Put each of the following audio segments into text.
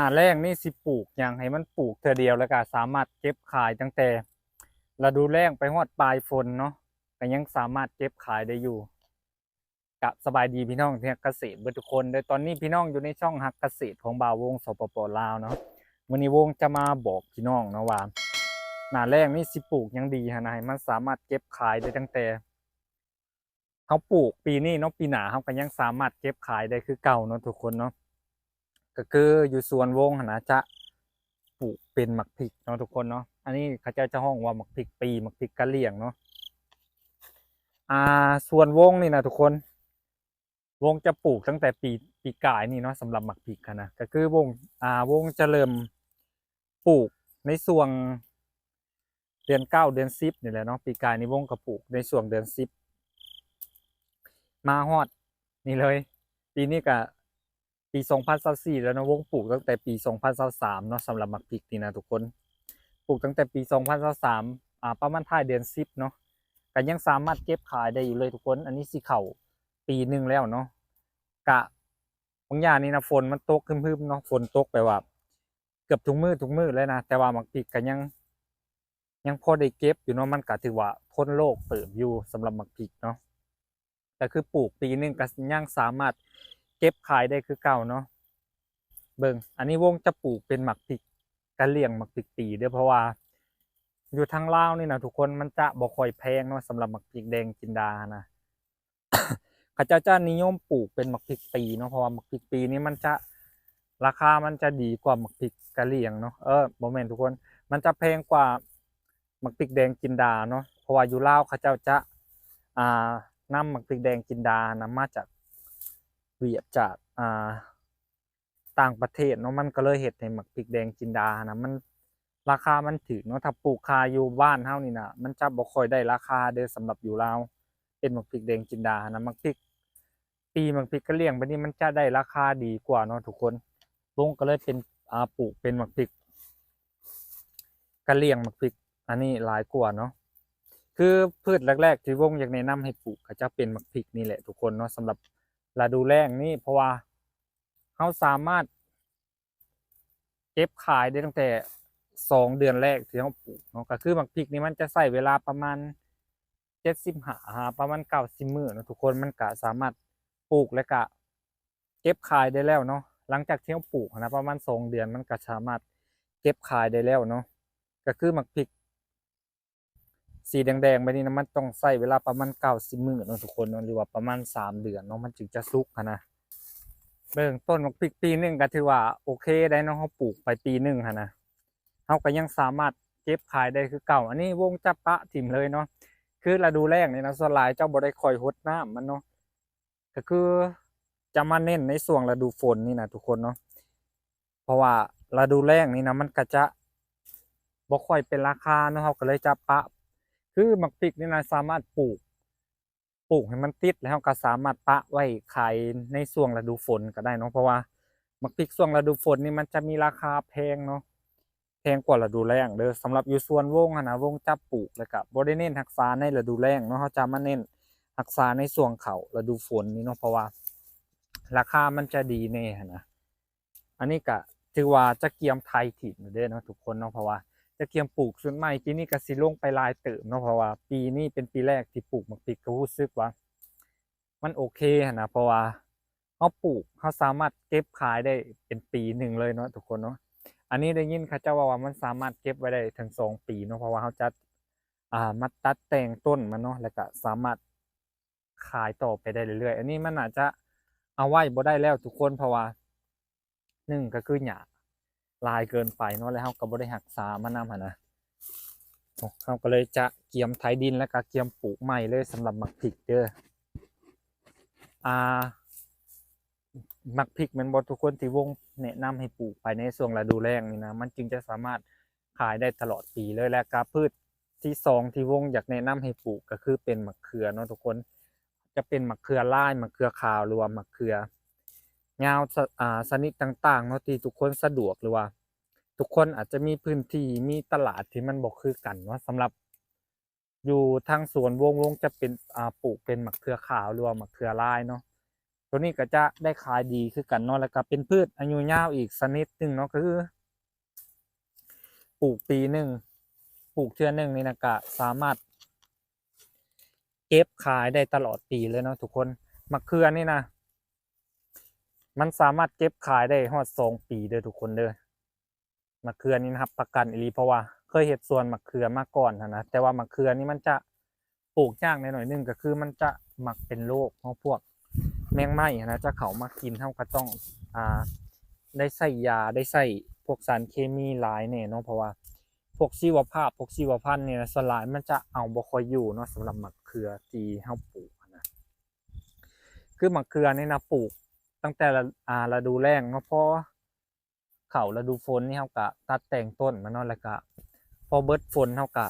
ໜ້າແລ້ງນີ້ຊິປູກຫຍັງ ໃຫ້ມັນປູກເທື່ອດຽວ ແລ້ວກໍສາມາດເກັບຂາຍຕັ້ງແຕ່ລະດູແລ້ງໄປຮອດປາຍຝົນເນາະ ກໍຍັງສາມາດເກັບຂາຍໄດ້ຢູ່. ກະສະບາຍດີພີ່ນ້ອງທີ່ຮັກກະເສດເບິດທຸກຄົນເດີ. ຕອນນີ້ພີ່ນ້ອງຢູ່ໃນຊ່ອງຮັກກະເສດຂອງບ່າວວົງ ສປປ ລາວ ເນາະ. ມື້ນີ້ວົງຈະມາບອກພີ່ນ້ອງເນາະວ່າ ໜ້າແລ້ງນີ້ຊິປູກຫຍັງດີຫັ້ນນະ ໃຫ້ມັນສາມາດເກັບຂາຍໄດ້ຕັ້ງແຕ່ ເຮົາປູກປີນີ້ເນາະ ປີໜ້າເຮົາກໍຍັງສາມາດເກັບຂາຍໄດ້ຄືເກົ່າເນາະທຸກຄົນເນາະ. ກໍຄືຢູ່ສວນວົງຫັ້ນນະ ຈະປູກເປັນໝາກພິກເນາະທຸກຄົນເນາະ. ອັນນີ້ເຂົາເຈົ້າຈະຮ້ອງວ່າໝາກພິກປີ ໝາກພິກກະຫຼຽງເນາະ. ອ່າ ສວນວົງນີ້ນະທຸກຄົນ ວົງຈະປູກຕັ້ງແຕ່ປີ ປີກາຍນີ້ເນາະ ສຳລັບໝາກພິກຫັ້ນນະ. ກໍຄືວົງ ອ່າ ວົງຈະເລີ່ມປູກໃນຊ່ວງເດືອນເກົ້າ ເດືອນສິບນີ້ແຫຼະເນາະ. ປີກາຍນີ້ວົງກໍປູກໃນຊ່ວງເດືອນສິບ ມາຮອດນີ້ເລີຍ. ປີນີ້ກະປີສອງພັນຊາວສີ່ແລ້ວເນາະ ວົງປູກຕັ້ງແຕ່ປີສອງພັນຊາວສາມເນາະ. ສຳລັບໝາກພິກນີ້ນະທຸກຄົນ ປູກຕັ້ງແຕ່ປີສອງພັນຊາວສາມ ອ່າ ປະມານທ້າຍເດືອນສິບເນາະ ກໍຍັງສາມາດເກັບຂາຍໄດ້ຢູ່ເລີຍທຸກຄົນ. ອັນນີ້ຊິເຂົ້າປີໜຶ່ງແລ້ວເນາະ. ກະບາງຢ່າງນີ້ນະ ຝົນມັນຕົກຮຶມໆເນາະ ຝົນຕົກແບບວ່າເກືອບທຸກມື້ ທຸກມື້ເລີຍນະ ແຕ່ວ່າໝາກພິກກໍຍັງ ຍັງພໍໄດ້ເກັບຢູ່ເນາະ ມັນກະຖືວ່າທົນໂລກເຕີບຢູ່ສຳລັບໝາກພິກເນາະ. ກະຄືປູກປີໜຶ່ງກະຍັງສາມາດເກັບຂາຍໄດ້ຄືເກົ່າເນາະ. ເບິ່ງ ອັນນີ້ວົງຈະປູກເປັນໝາກພິກກະຫຼຽງ ໝາກພິກປີເດີ ເພາະວ່າຢູ່ທາງລາວນີ້ນະທຸກຄົນ ມັນຈະບໍ່ຄ່ອຍແພງເນາະ ສຳລັບໝາກພິກແດງຈິນດານະ. ເຂົາເຈົ້າຈະນິຍົມປູກເປັນໝາກພິກປີເນາະ ເພາະວ່າໝາກພິກປີນີ້ມັນຈະ ລາຄາມັນຈະດີກວ່າໝາກພິກກະຫຼຽງເນາະ. ເອີ ບໍ່ແມ່ນທຸກຄົນ ມັນຈະແພງກວ່າໝາກພິກແດງຈິນດາເນາະ ເພາະວ່າຢູ່ລາວເຂົາເຈົ້າຈະ ອ່າ ນຳໝາກພິກແດງຈິນດານຳມາຈາກຫວຽດ ຈາກ ອ່າ ຕ່າງປະເທດເນາະ ມັນກໍເລີຍເຮັດໃຫ້ໝາກພິກແດງຈິນດາຫັ້ນນະ ມັນ ລາຄາມັນຖືກເນາະ. ຖ້າປູກຂາຍຢູ່ບ້ານເຮົານີ້ນະ ມັນຈະບໍ່ຄ່ອຍໄດ້ລາຄາເດີ ສຳລັບຢູ່ລາວ ເປັນໝາກພິກແດງຈິນດາຫັ້ນນະ. ໝາກພິກປີ ໝາກພິກກະຫຼຽງແບບນີ້ ມັນຈະໄດ້ລາຄາດີກວ່າເນາະທຸກຄົນ. ວົງກໍເລີຍເປັນ ອ່າ ປູກເປັນໝາກພິກກະຫຼຽງ ໝາກພິກອັນນີ້ຫຼາຍກວ່າເນາະ. ຄືພືດແລກໆທີ່ວົງຢາກແນະນຳໃຫ້ປູກ ກໍຈະເປັນໝາກພິກນີ້ແຫຼະທຸກຄົນເນາະ ສຳລັບລະດູແລ້ງນີ້ ເພາະວ່າ ເຮົາສາມາດເກັບຂາຍໄດ້ຕັ້ງແຕ່ສອງເດືອນແລກທີ່ເຮົາປູກເນາະ. ກໍຄືໝາກພິກນີ້ມັນຈະໃຊ້ເວລາປະມານເຈັດສິບຫ້າຫາປະມານເກົ້າສິບມື້ເນາະທຸກຄົນ. ມັນກະສາມາດປູກ ແລະກະເກັບຂາຍໄດ້ແລ້ວເນາະ. ຫຼັງຈາກທີ່ເຮົາປູກຫັ້ນນະ ປະມານສອງເດືອນ ມັນກະສາມາດເກັບຂາຍໄດ້ແລ້ວເນາະ. ກໍຄືໝາກພິກ ສີແດງໆແບບນີ້ນະ ມັນຕ້ອງໃຊ້ເວລາປະມານເກົ້າສິບມື້ເນາະທຸກຄົນເນາະ ຫຼືວ່າປະມານສາມເດືອນເນາະ ມັນຈຶ່ງຈະສຸກຫັ້ນນະ. ເບິ່ງ ຕົ້ນໝາກພິກປີໜຶ່ງກໍຖືວ່າໂອເຄໄດ໋ເນາະ ເຮົາປູກໄປປີໜຶ່ງຫັ້ນນະ ເຮົາກໍຍັງສາມາດເກັບຂາຍໄດ້ຄືເກົ່າ. ອັນນີ້ວົງຈະປະຖິ້ມເລີຍເນາະ ຄືລະດູແລ້ງນີ້ນະ ສ່ວນຫຼາຍເຈົ້າບໍ່ໄດ້ຄ່ອຍຫົດນ້ຳມັນເນາະ ກໍຄືຈະມາເນັ້ນໃນຊ່ວງລະດູຝົນນີ້ນະທຸກຄົນເນາະ ເພາະວ່າລະດູແລ້ງນີ້ນະ ມັນກະຈະບໍ່ຄ່ອຍເປັນລາຄາເນາະ ເຮົາກໍເລີຍຈະປະ. ຄືໝາກພິກນີ້ນະ ສາມາດປູກ ປູກໃຫ້ມັນຕິດ ແລ້ວເຮົາກໍສາມາດປະໄວ້ຂາຍໃນຊ່ວງລະດູຝົນກໍໄດ້ເນາະ ເພາະວ່າໝາກພິກຊ່ວງລະດູຝົນນີ້ ມັນຈະມີລາຄາແພງເນາະ ແພງກວ່າລະດູແລ້ງເດີ. ສຳລັບຢູ່ສວນວົງຫັ້ນນະ ວົງຈະປູກ ແລ້ວກະບໍ່ໄດ້ເນັ້ນຮັກສາໃນລະດູແລ້ງເນາະ ເຮົາຈະມາເນັ້ນຮັກສາໃນຊ່ວງເຂົ້າລະດູຝົນນີ້ເນາະ ເພາະວ່າລາຄາມັນຈະດີແດ່ຫັ້ນນະ. ອັນນີ້ກະຖືວ່າຈະກຽມໄຖຖິ້ມເດ້ເນາະທຸກຄົນເນາະ ເພາະວ່າຈະກຽມປູກຊຸດໃໝ່. ປີນີ້ກະຊິລົງໄປຫຼາຍເຕີບເນາະ ເພາະວ່າປີນີ້ເປັນປີແລກທີ່ປູກໝາກພິກ ກໍຮູ້ສຶກວ່າ ມັນໂອເຄຫັ້ນນະ ເພາະວ່າເຮົາປູກ ເຮົາສາມາດເກັບຂາຍໄດ້ເປັນປີໜຶ່ງເລີຍເນາະທຸກຄົນເນາະ. ອັນນີ້ໄດ້ຍິນເຂົາເຈົ້າເວົ້າວ່າມັນສາມາດເກັບໄວ້ໄດ້ເຖິງສອງປີເນາະ ເພາະວ່າເຮົາຈະ ອ່າ ມາຕັດແຕ່ງຕົ້ນມັນເນາະ ແລ້ວກະສາມາດຂາຍຕໍ່ໄປໄດ້ເລື້ອຍໆ. ອັນນີ້ມັນອາດຈະເອົາໄວ້ບໍ່ໄດ້ແລ້ວທຸກຄົນ ເພາະວ່າ ໜຶ່ງກໍຄືຫຍ້າຫຼາຍເກີນໄປເນາະ ແລ້ວເຮົາກໍບໍ່ໄດ້ຮັກສາມານຳຫັ້ນນະ. ເຮົາກໍເລີຍຈະກຽມໄຖດິນ ແລ້ວກໍກຽມປູກໃໝ່ເລີຍສຳລັບໝາກພິກເດີ. ອ່າ ໝາກພິກແມ່ນບໍ່ທຸກຄົນ ທີ່ວົງແນະນຳໃຫ້ປູກພາຍໃນຊ່ວງລະດູແລ້ງນີ້ນະ ມັນຈຶ່ງຈະສາມາດຂາຍໄດ້ຕະຫຼອດປີເລີຍ. ແລ້ວກໍພືດທີສອງທີ່ວົງຢາກແນະນຳໃຫ້ປູກກໍຄືເປັນໝາກເຂືອເນາະທຸກຄົນ. ຈະເປັນໝາກເຂືອລາຍ ໝາກເຂືອຂາວ ຫຼືວ່າໝາກເຂືອຍາວ ຊະ ອ່າ ຊະນິດຕ່າງໆເນາະ ທີ່ທຸກຄົນສະດວກ ຫຼືວ່າທຸກຄົນອາດຈະມີພື້ນທີ່ ມີຕະຫຼາດທີ່ມັນບໍ່ຄືກັນເນາະ. ສຳລັບຢູ່ທາງສວນວົງ ວົງຈະເປັນ ອ່າ ປູກເປັນໝາກເຂືອຂາວ ຫຼືວ່າໝາກເຂືອລາຍເນາະ. ຕົວນີ້ກໍຈະໄດ້ຂາຍດີຄືກັນເນາະ ແລ້ວກໍເປັນພືດອາຍຸຍາວອີກຊະນິດໜຶ່ງເນາະ ກໍຄື ປູກປີໜຶ່ງ ປູກເທື່ອໜຶ່ງນີ້ນະ ກະສາມາດເກັບຂາຍໄດ້ຕະຫຼອດປີເລີຍເນາະທຸກຄົນ. ໝາກເຂືອນີ້ນະ ມັນສາມາດເກັບຂາຍໄດ້ຮອດສອງປີເດີທຸກຄົນເດີ. ໝາກເຂືອນີ້ນະ ຮັບປະກັນອີ່ຫຼີ ເພາະວ່າເຄີຍເຮັດສວນໝາກເຂືອມາກ່ອນຫັ້ນນະ. ແຕ່ວ່າໝາກເຂືອນີ້ມັນຈະ ປູກຍາກແດ່ໜ້ອຍໜຶ່ງ ກໍຄືມັນຈະມັກເປັນໂລກເນາະ ພວກແມງໄມ້ຫັ້ນນະ ຈະເຂົ້າມາກິນ. ເຮົາກໍຕ້ອງ ອ່າ ໄດ້ໃຊ້ຢາ ໄດ້ໃຊ້ພວກສານເຄມີຫຼາຍແດ່ເນາະ ເພາະວ່າພວກຊີວະພາບ ພວກຊີວະພັນນີ້ນະ ສ່ວນຫຼາຍມັນຈະເອົາບໍ່ຄ່ອຍຢູ່ເນາະ ສຳລັບໝາກເຂືອທີ່ເຮົາປູກຫັ້ນນະ. ຄືໝາກເຂືອນີ້ນະ ປູກຕັ້ງແຕ່ ອ່າ ລະດູແລ້ງເນາະ ພໍ ເຂົ້າລະດູຝົນນີ້ ເຮົາກະຕັດແຕ່ງຕົ້ນມັນເນາະ ແລ້ວກະພໍເບິດຝົນ ເຮົາກະ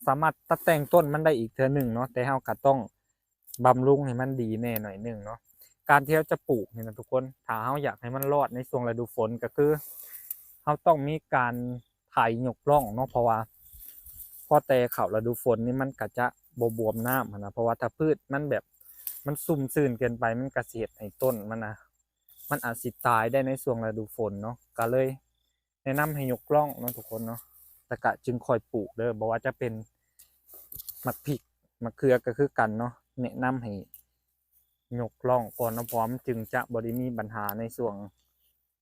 ສາມາດຕັດແຕ່ງຕົ້ນມັນໄດ້ອີກເທື່ອໜຶ່ງເນາະ ແຕ່ເຮົາກະຕ້ອງບຳລຸງໃຫ້ມັນດີແດ່ໜ້ອຍໜຶ່ງເນາະ. ການທີ່ເຮົາຈະປູກນີ້ນະທຸກຄົນ ຖ້າເຮົາຢາກໃຫ້ມັນລອດໃນຊ່ວງລະດູຝົນ ກະຄືເຮົາຕ້ອງມີການໄຖຍົກລ່ອງເນາະ ເພາະວ່າພໍແຕ່ເຂົ້າລະດູຝົນນີ້ ມັນກະຈະບໍ່ບວມນ້ຳຫັ້ນນະ ເພາະວ່າຖ້າພືດມັນແບບ ມັນຊຸ່ມຊື່ນເກີນໄປ ມັນກະຊິເຮັດໃຫ້ຕົ້ນມັນນະ ມັນອາດຊິຕາຍໄດ້ໃນຊ່ວງລະດູຝົນເນາະ ກະເລີຍແນະນຳໃຫ້ຍົກລ່ອງເນາະທຸກຄົນເນາະ ແລ້ວກະຈຶ່ງຄ່ອຍປູກເດີ. ບໍ່ວ່າຈະເປັນໝາກພິກ ໝາກເຂືອກໍຄືກັນເນາະ ແນະນຳໃຫ້ຍົກລ່ອງກ່ອນເນາະ ເພາະວ່າມັນຈຶ່ງຈະບໍ່ໄດ້ມີບັນຫາໃນຊ່ວງ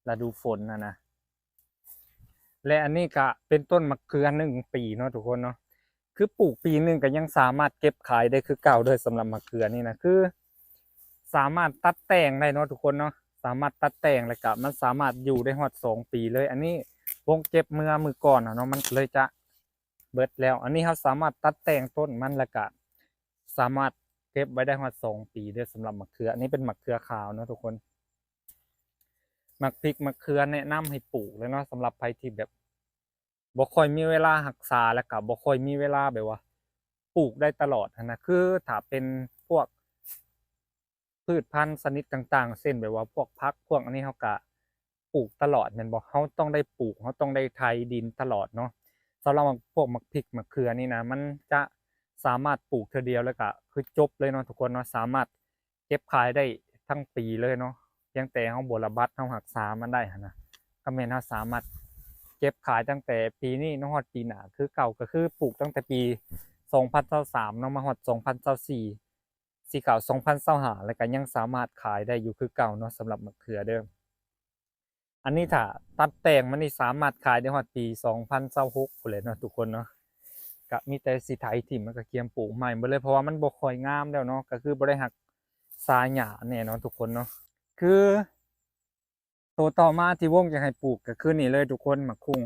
ລະດູຝົນຫັ້ນນະ. ແລະ ອັນນີ້ກະເປັນຕົ້ນໝາກເຂືອໜຶ່ງປີເນາະທຸກຄົນເນາະ ຄືປູກປີໜຶ່ງກໍຍັງສາມາດເກັບຂາຍໄດ້ຄືເກົ່າເດີ. ສຳລັບໝາກເຂືອນີ້ນະ ຄືສາມາດຕັດແຕ່ງໄດ້ເນາະທຸກຄົນເນາະ ສາມາດຕັດແຕ່ງ ແລ້ວກະມັນສາມາດຢູ່ໄດ້ຮອດສອງປີເລີຍ. ອັນນີ້ວົງເກັບເມື່ອມື້ກ່ອນເນາະ ມັນເລີຍຈະເບິດແລ້ວ. ອັນນີ້ເຮົາສາມາດຕັດແຕ່ງຕົ້ນມັນ ແລ້ວກະສາມາດເກັບໄວ້ໄດ້ຮອດສອງປີເດີ ສຳລັບໝາກເຂືອ. ອັນນີ້ເປັນໝາກເຂືອຂາວເນາະທຸກຄົນ. ໝາກພິກໝາກເຂືອແນະນຳໃຫ້ປູກເລີຍເນາະ ສຳລັບໃຜທີ່ແບບບໍ່ຄ່ອຍມີເວລາຮັກສາ ແລ້ວກະບໍ່ຄ່ອຍມີເວລາແບບວ່າປູກໄດ້ຕະຫຼອດຫັ້ນນະ. ຄືຖ້າເປັນພວກພືດພັນຊະນິດຕ່າງໆ ເຊັ່ນແບບວ່າພວກຜັກ ພວກອັນນີ້ ເຮົາກະປູກຕະຫຼອດແມ່ນບໍ່? ເຮົາຕ້ອງໄດ້ປູກ ເຮົາຕ້ອງໄດ້ໄຖດິນຕະຫຼອດເນາະ. ສຳລັບພວກໝາກພິກໝາກເຂືອນີ້ນະ ມັນຈະສາມາດປູກເທື່ອດຽວ ແລ້ວກະຄືຈົບເລີຍເນາະທຸກຄົນເນາະ ສາມາດ ເກັບຂາຍໄດ້ທັງປີເລີຍເນາະ ພຽງແຕ່ເຮົາບົວລະບັດ ເຮົາຮັກສາມັນໄດ້ຫັ້ນນະ ກໍແມ່ນເຮົາສາມາດເກັບຂາຍຕັ້ງແຕ່ປີນີ້ເນາະ ຮອດປີໜ້າຄືເກົ່າ. ກໍຄືປູກຕັ້ງແຕ່ປີສອງພັນຊາວສາມເນາະ ມາຮອດສອງພັນຊາວສີ່ ຊິເຂົ້າສອງພັນຊາວຫ້າ ແລ້ວກໍຍັງສາມາດຂາຍໄດ້ຢູ່ຄືເກົ່າເນາະ ສຳລັບໝາກເຂືອເດີ. ອັນນີ້ຖ້າຕັດແຕ່ງມັນນີ້ສາມາດຂາຍໄດ້ຮອດປີສອງພັນຊາວຫົກພຸ້ນແຫຼະເນາະທຸກຄົນເນາະ. ກະມີແຕ່ຊິໄຖຖິ້ມ ແລ້ວກະກຽມປູກໃໝ່ເບິດເລີຍ ເພາະວ່າມັນບໍ່ຄ່ອຍງາມແລ້ວເນາະ ກະຄືບໍ່ໄດ້ຮັກສາຫຍ້າແນ່ເນາະທຸກຄົນເນາະ. ຄືໂຕຕໍ່ມາທີ່ວົງຢາກໃຫ້ປູກກະຄືນີ້ເລີຍທຸກຄົນ ໝາກຄຸ່ງ.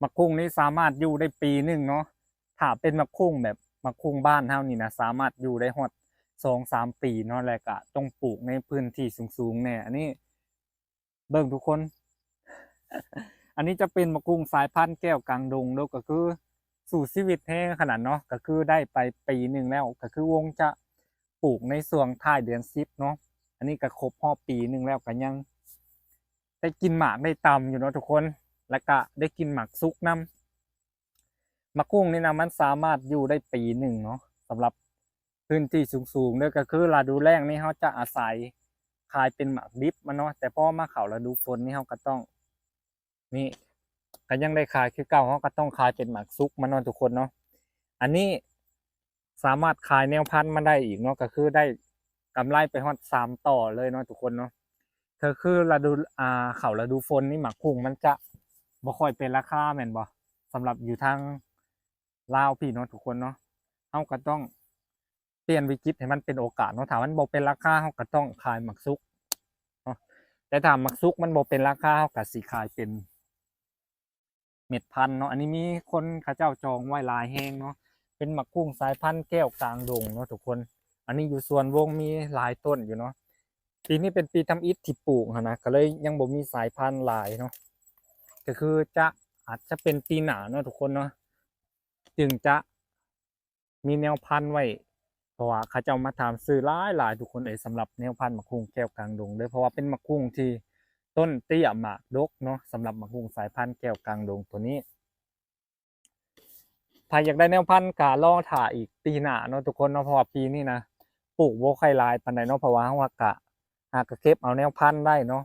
ໝາກຄຸ່ງນີ້ສາມາດຢູ່ໄດ້ປີໜຶ່ງເນາະ ຖ້າເປັນໝາກຄຸ່ງແບບໝາກຄຸ່ງບ້ານເຮົານີ້ນະ ສາມາດຢູ່ໄດ້ຮອດສອງສາມປີເນາະ ແລະກະຕ້ອງປູກໃນພື້ນທີ່ສູງໆແນ່. ອັນນີ້ ເບິ່ງທຸກຄົນ ອັນນີ້ຈະເປັນໝາກຄຸ່ງສາຍພັນແກ້ວກາງດົງເດີ ກໍຄືສູ້ຊີວິດແຮງຂະໜາດເນາະ ກໍຄືໄດ້ໄປປີໜຶ່ງແລ້ວ ກໍຄືວົງຈະປູກໃນຊ່ວງທ້າຍເດືອນສິບເນາະ. ອັນນີ້ກໍຄົບຮອບປີໜຶ່ງແລ້ວ ກໍຍັງໄດ້ກິນໝາກໄດ້ຕຳຢູ່ເນາະທຸກຄົນ ແລ້ວກະໄດ້ກິນໝາກສຸກນຳ. ໝາກຄຸ່ງນີ້ນະ ມັນສາມາດຢູ່ໄດ້ປີໜຶ່ງເນາະ ສຳລັບພື້ນທີ່ສູງໆເດີ ກໍຄືລະດູແລ້ງນີ້ເຮົາຈະອາໄສຂາຍເປັນໝາກດິບມັນເນາະ ແຕ່ພໍມາເຂົ້າລະດູຝົນນີ້ເຮົາກໍຕ້ອງ ນີ້ ກໍຍັງໄດ້ຂາຍຄືເກົ່າ ເຮົາກໍຕ້ອງຂາຍເປັນໝາກສຸກມັນເນາະທຸກຄົນເນາະ. ອັນນີ້ ສາມາດຂາຍແນວພັນມັນໄດ້ອີກເນາະ ກໍຄືໄດ້ກຳໄລໄປຮອດສາມຕໍ່ເລີຍເນາະທຸກຄົນເນາະ. ກໍຄືລະດູ ອ່າ ເຂົ້າລະດູຝົນນີ້ ໝາກຄຸ່ງມັນຈະບໍ່ຄ່ອຍເປັນລາຄາແມ່ນບໍ່? ສຳລັບຢູ່ທາງລາວພີ້ເນາະທຸກຄົນເນາະ ເຮົາກໍຕ້ອງປ່ຽນວິກິດໃຫ້ມັນເປັນໂອກາດເນາະ. ຖ້າມັນບໍ່ເປັນລາຄາ ເຮົາກໍຕ້ອງຂາຍໝາກສຸກເນາະ ແຕ່ຖ້າໝາກສຸກມັນບໍ່ເປັນລາຄາ ເຮົາກໍຊິຂາຍເປັນ ເມັດພັນເນາະ. ອັນນີ້ມີຄົນເຂົາເຈົ້າຈອງໄວ້ຫຼາຍແຮງເນາະ ເປັນໝາກຄຸ່ງສາຍພັນແກ້ວກາງດົງເນາະທຸກຄົນ. ອັນນີ້ຢູ່ສວນວົງມີຫຼາຍຕົ້ນຢູ່ເນາະ ປີນີ້ເປັນປີທຳອິດທີ່ປູກຫັ້ນນະ ກໍເລີຍຍັງບໍ່ມີສາຍພັນຫຼາຍເນາະ ກໍຄືຈະ ອາດຈະເປັນປີໜ້າເນາະທຸກຄົນເນາະ ຈຶ່ງຈະ ມີແນວພັນໄວ້ ເພາະວ່າເຂົາເຈົ້າມາຖາມຊື້ຫຼາຍໆ ທຸກຄົນເອີຍ ສຳລັບແນວພັນໝາກຄຸ່ງແກ້ວກາງດົງເດີ ເພາະວ່າເປັນໝາກຄຸ່ງທີ່ຕົ້ນເຕ້ຍໝາກດົກເນາະ ສຳລັບໝາກຄຸ່ງສາຍພັນແກ້ວກາງດົງໂຕນີ້. ໃຜຢາກໄດ້ແນວພັນກະລໍຖ້າອີກປີໜ້າເນາະທຸກຄົນເນາະ ເພາະວ່າປີນີ້ນະປູກບໍ່ຄ່ອຍຫຼາຍປານໃດເນາະ ເພາະວ່າເຮົາກະ หากะเก็บเอาแนวพันธุ์ได้เนาะ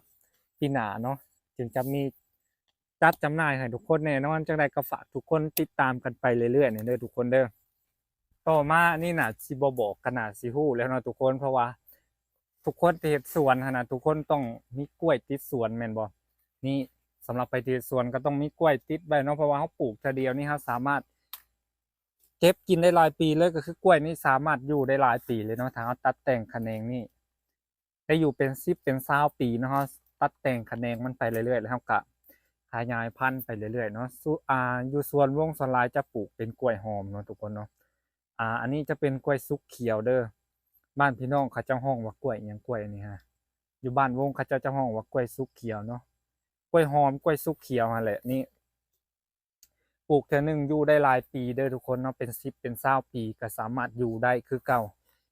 ปีหน้าเนาะ จึงจะมีจัดจำหน่ายให้ทุกคนแน่นอน จั่งใดก็ฝากทุกคนติดตามกันไปเรื่อยๆ นี่เด้อทุกคนเด้อ ต่อมานี่น่าสิบ่บอกก็น่าสิฮู้แล้วเนาะทุกคน เพราะว่าทุกคนที่เฮ็ดสวนหั้นน่ะ ทุกคนต้องมีกล้วยติดสวนแม่นบ่ นี่สำหรับไปที่เฮ็ดสวนก็ต้องมีกล้วยติดไว้เนาะ เพราะว่าเราปลูกเทื่อเดียวนี่เราสามารถเก็บกินได้หลายปีเลย ก็คือกล้วยนี่สามารถอยู่ได้หลายปีเลยเนาะ ถ้าเราตัดแต่งขะแหนงนี่ ได้อยู่เป็นสิบเป็นซาวปีเนาะ เราตัดแต่งขะแหนงมันไปเรื่อยๆ แล้วเราก็ขยายพันธุ์ไปเรื่อยๆ เนาะ สุ- อ่า อยู่สวนวงส่วนหลายจะปลูกเป็นกล้วยหอมเนาะทุกคนเนาะ อ่า อันนี้จะเป็นกล้วยสุกเขียวเด้อ บ้านพี่น้องเขาเจ้าฮ้องว่ากล้วยอิหยัง กล้วยอันนี้ฮะ อยู่บ้านวงเขาเจ้าจะฮ้องว่ากล้วยสุกเขียวเนาะ กล้วยหอม กล้วยสุกเขียวหั่นแหละ นี่ ปลูกเทื่อหนึ่งอยู่ได้หลายปีเด้อทุกคนเนาะ เป็นสิบเป็นซาวปีก็สามารถอยู่ได้คือเก่า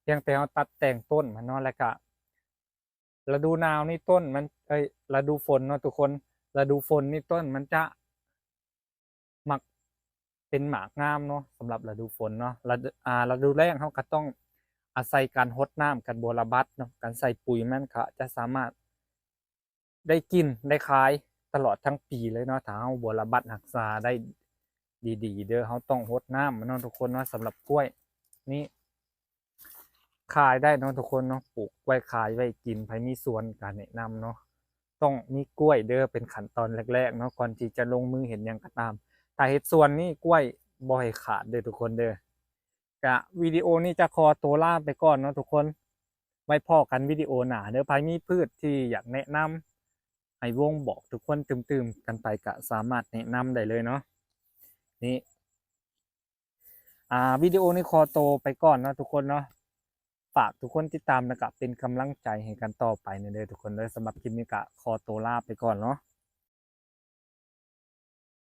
เพียงแต่เราตัดแต่งต้นมันเนาะ แล้วก็ฤดูหนาวนี่ต้นมัน เอ้ย ฤดูฝนเนาะทุกคน ฤดูฝนนี่ต้นมันจะมักเป็นหมากงามเนาะ สำหรับฤดูฝนเนาะ ฤดู- อ่า ฤดูแล้งเราก็ต้องอาศัยการรดน้ำ การบำบัดเนาะ การใส่ปุ๋ย มันก็จะสามารถ ได้กินได้ขายตลอดทั้งปีเลยเนาะ ถ้าเราบำบัดรักษาได้ดีๆ เด้อ เราต้องรดน้ำมันเนาะทุกคนเนาะ สำหรับกล้วยนี่ขายได้เนาะทุกคนเนาะ ปลูกกล้วยขายไว้กิน ใผมีสวนก็แนะนำเนาะ ต้องมีกล้วยเด้อ เป็นขั้นตอนแรกๆ เนาะ ก่อนที่จะลงมือเฮ็ดหยังก็ตาม ถ้าเฮ็ดสวนนี่กล้วยบ่ให้ขาดเด้อทุกคนเด้อ กะวิดีโอนี้จะขอตัวลาไปก่อนเนาะทุกคน ไว้พ้อกันวิดีโอหน้าเด้อ ใผมีพืชที่อยากแนะนำให้วงบอกทุกคน ตื่มๆ กันไปกะสามารถแนะนำได้เลยเนาะ นี่ อ่า วิดีโอนี้ขอตัวไปก่อนเนาะทุกคนเนาะ ฝากทุกคนติดตามแล้วกะเป็นกำลังใจให้กันต่อไปเด้อทุกคนเด้อ สำหรับคลิปนี้กะขอตัวลาไปก่อนเนาะ